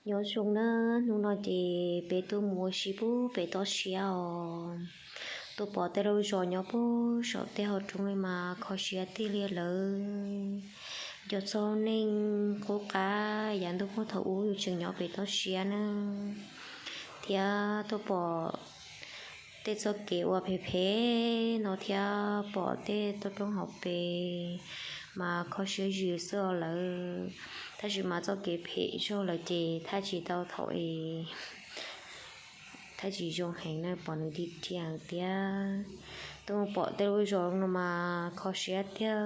Nyob zoo na, hnub no ces peb tuaj mus ua si pub pem toj siab os. Tuaj pom tej lub zos nyob pub saum tej hauv roob li mas kho siab tiag li lawm. Nco txog neej qub qab yav ntuj muaj thaum ub yus tseem nyob pem toj siab na, thiab tuaj pom tej txoj kev uas phem phem no thiab pom tej toj roob hauv pes mas kho siab zim xwb os lawm. Tab sis mas txoj kev phem zog lawm ces thaj tsis tau thaum es thaj tsis zoo heev na, pom nws dig riam thiab. Tuaj pom tej lub zos no mas kho siab tiag.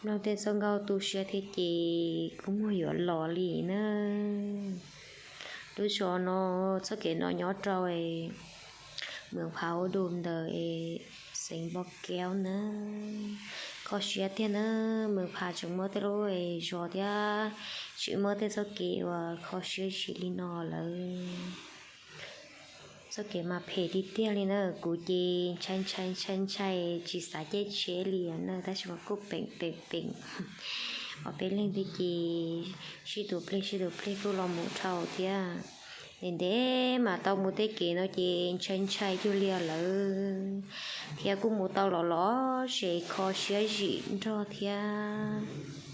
Mloog tej txoj nkauj tu siab thiab ces kua muag yuav los li na. Lub zos no, txoj kev no nyob rau Mws Phav ua du ntawm xeev Npoj Kev na. Kho siab tiag na, Mws Phav tseem muaj tej lub zos thiab tseem muaj tej txoj kev uas kho siab zim li no lawm. Txoj kev mas phem tiag tiag li na, kuv ces ntshai ntshai ntshai ntshai tsis xav caij tsheb li na, tab sis mas kuj peem peem peem. Ob peb leeg thiab ces sib tus plig sib tus plig kuj los mus dhau thiab. Ntev ntev mas tau mus tej kev no ces ntshai ntshai cuag li lawm, thiab kuj mus tau los los zem kho siab zim nrog thiab.